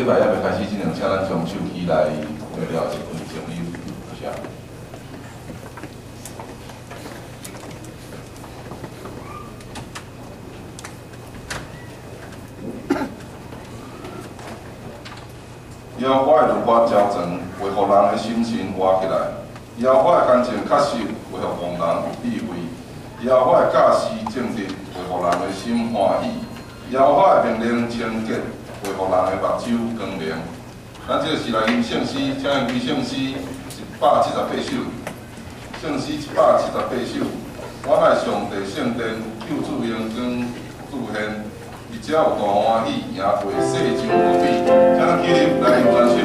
拜猶未開始之前，請咱將手起來，做了一分鐘，多謝。耶和華的律法齊全，會予人的心神活起來；耶和華的干淨確實，會予戇人有智慧；耶和華的教示正直，會予人的心歡喜；耶和華的命令清潔，會予人的目睭光明。咱這個是來吟聖詩，請吟聖詩178首，聖詩178首。我愛上帝聖殿，救主榮光出現。伊才有大歡喜，贏過世上無比。請咱起立來吟全首。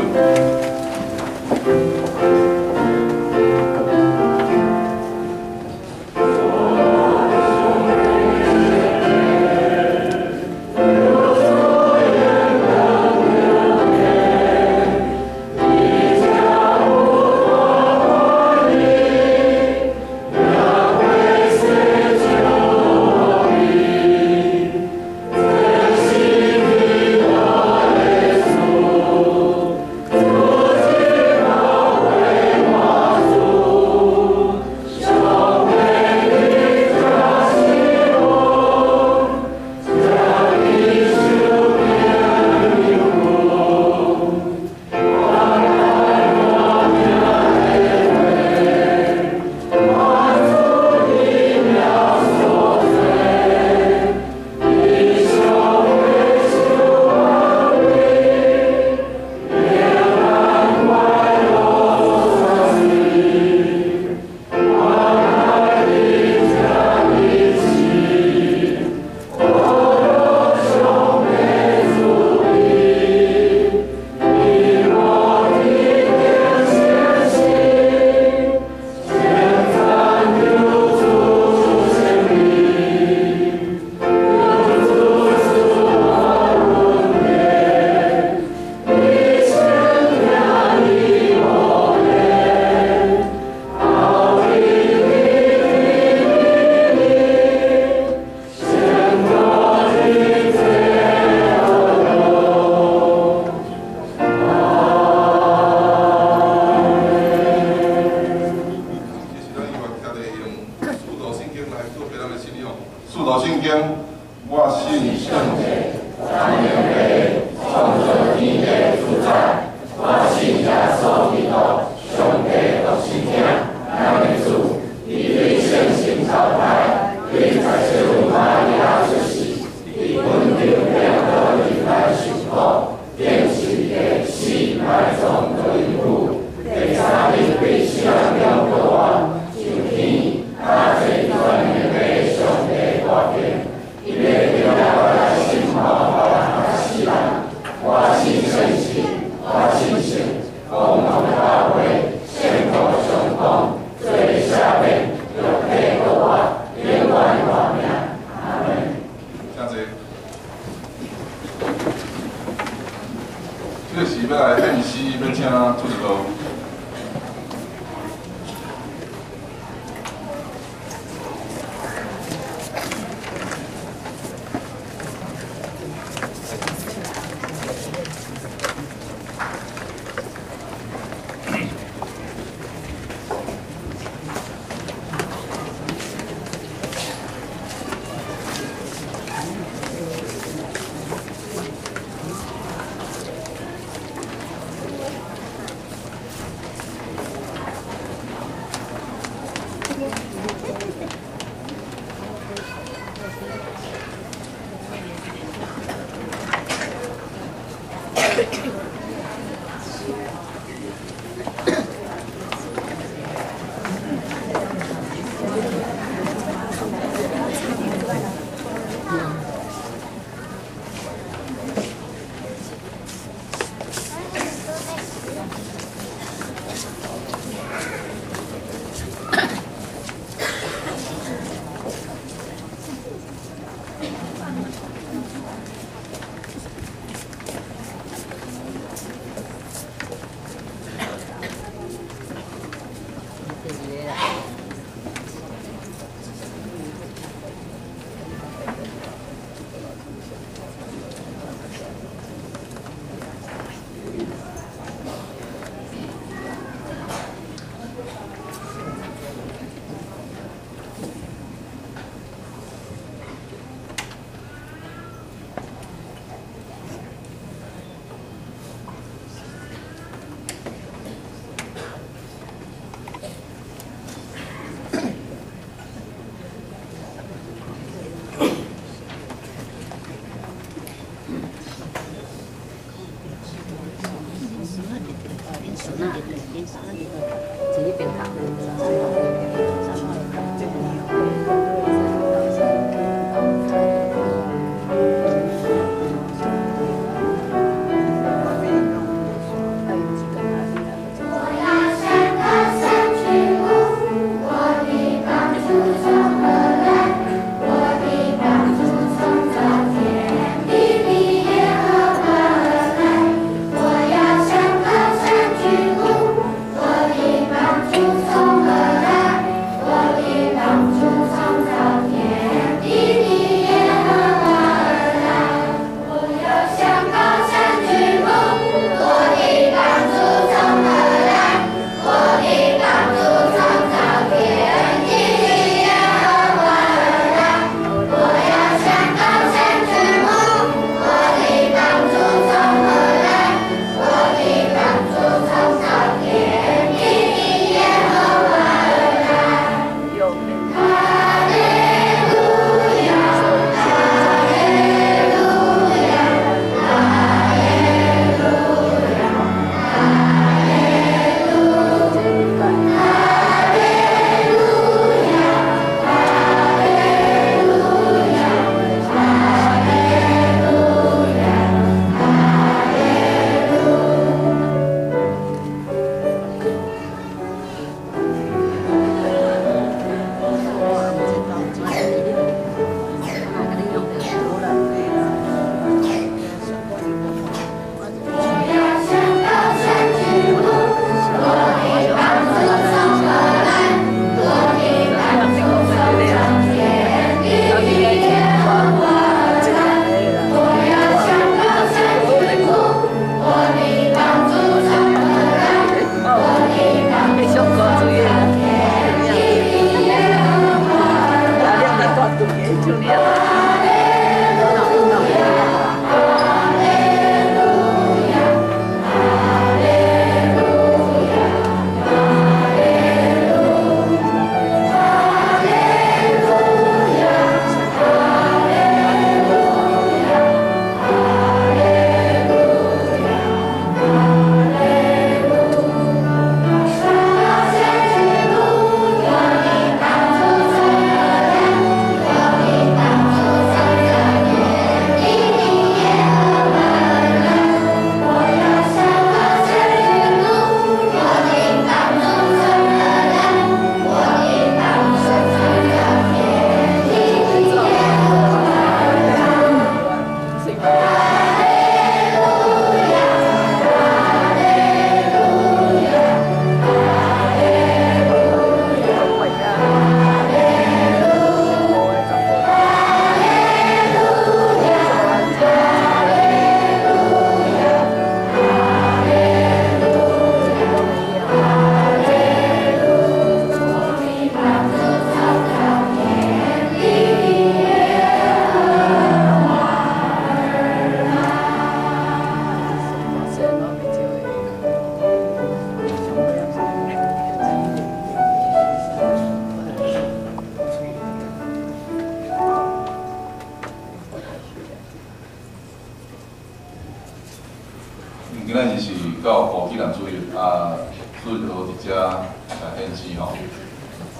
今仔日是到五纪念主日啊，主日学伫遮来献诗吼，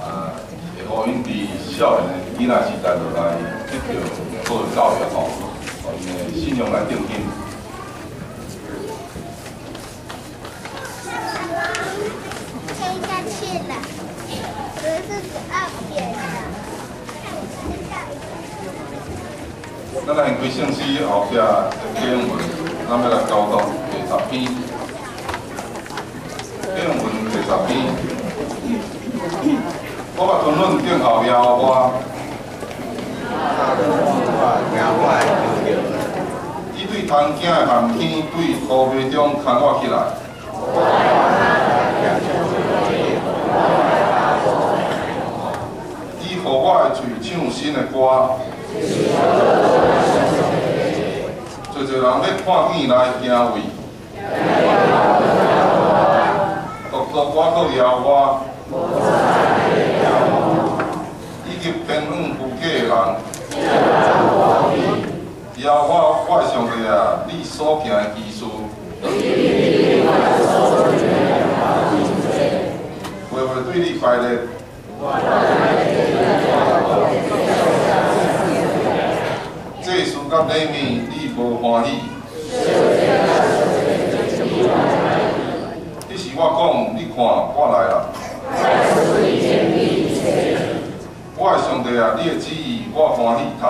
啊，会予𪜶伫少年的囡仔时代就来得到好的教育吼，予𪜶的信仰来定根。黑下去了，不是12点了。咱来开圣诗后壁的经文，咱欲来交读第十篇。经文第十篇，我欲吞忍等候耶和华。伊对虫惊的旱坑，对枯糜中牵我起来。伊予我的喙唱新的歌。济济人欲看见来敬畏，独独我靠耶和华，以及偏向虚假的人。耶和华我的上帝啊，你所行的奇事，排列。祭司佮礼物，你無歡喜。彼時我講，你看，我來啦。我的上帝啊，你的旨意我歡喜趁。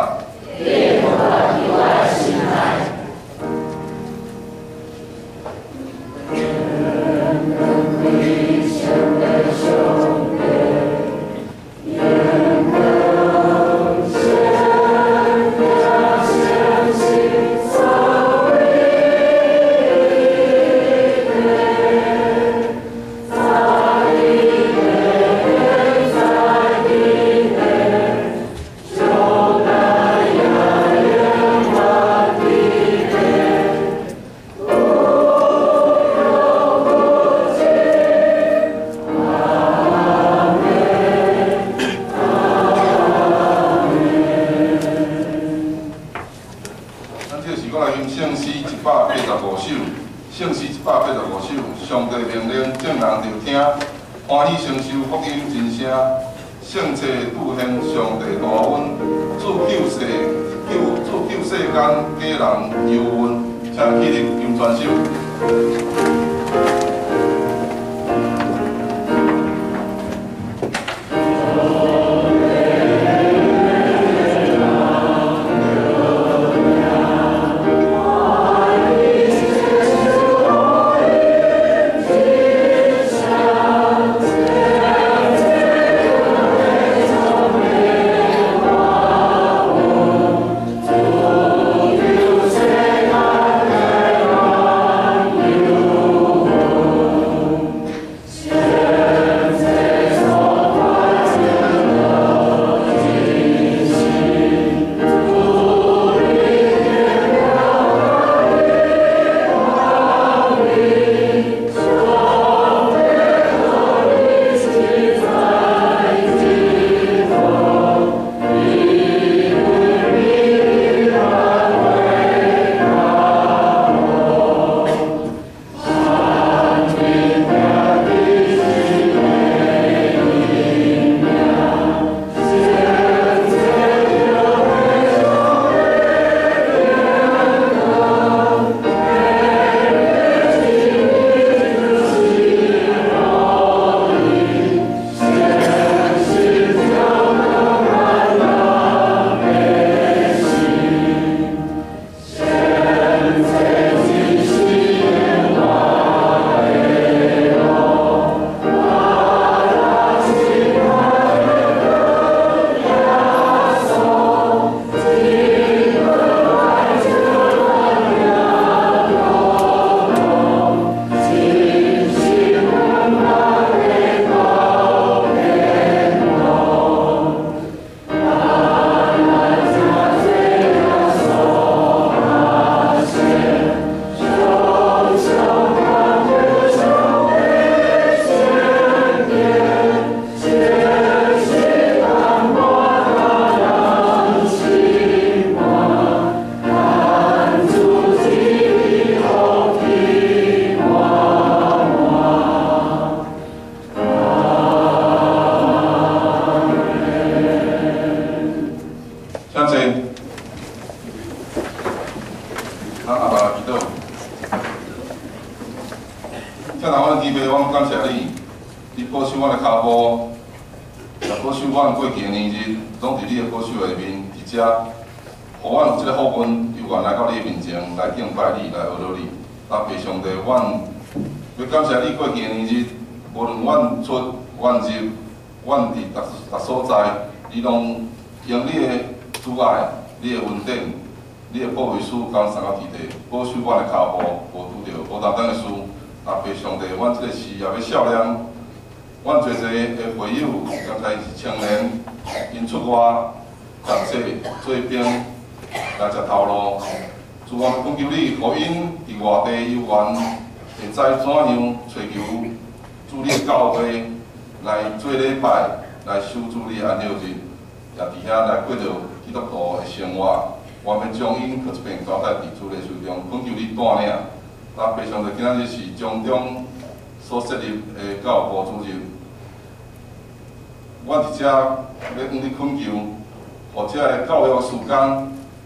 阮佇遮欲向你懇求，予這个教育事工，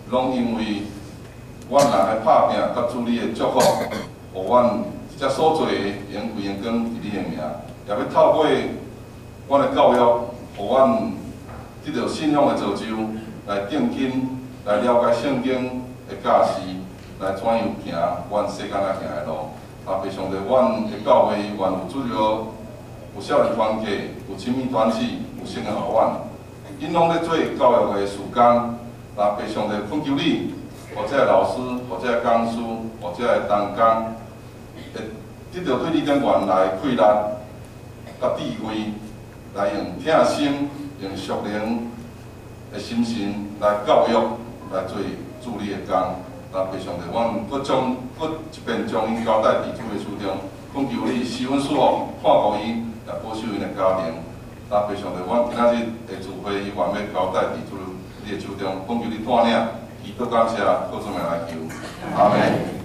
攏因為阮人的拍拚佮主你的祝福，予阮這所做的會用歸榮光佇你的名，也欲透過阮的教育，予阮得著信仰的造就，來定睛來了解聖經的教示，來怎樣行阮世間愛行的路。阿爸上帝，阮的教會願有主日學，有少年團契，有親密團體，有聖經學院，𪜶攏咧做教育的事工。阿爸上帝，懇求你，予這个老師，予這个講師，予這个同工，會得著對你頂原來氣力、佮智慧，來用疼心、用屬靈的心神來教育，來做主你的工。阿爸上帝，阮閣將閣一遍將𪜶交代佇主的手中，懇求你施恩賜福，看顧伊，也保守𪜶的家庭。阿爸上帝，阮今仔日的聚會，願欲交代佇主你的手中，懇求你帶領，祈禱感謝，靠主名來求，阿門。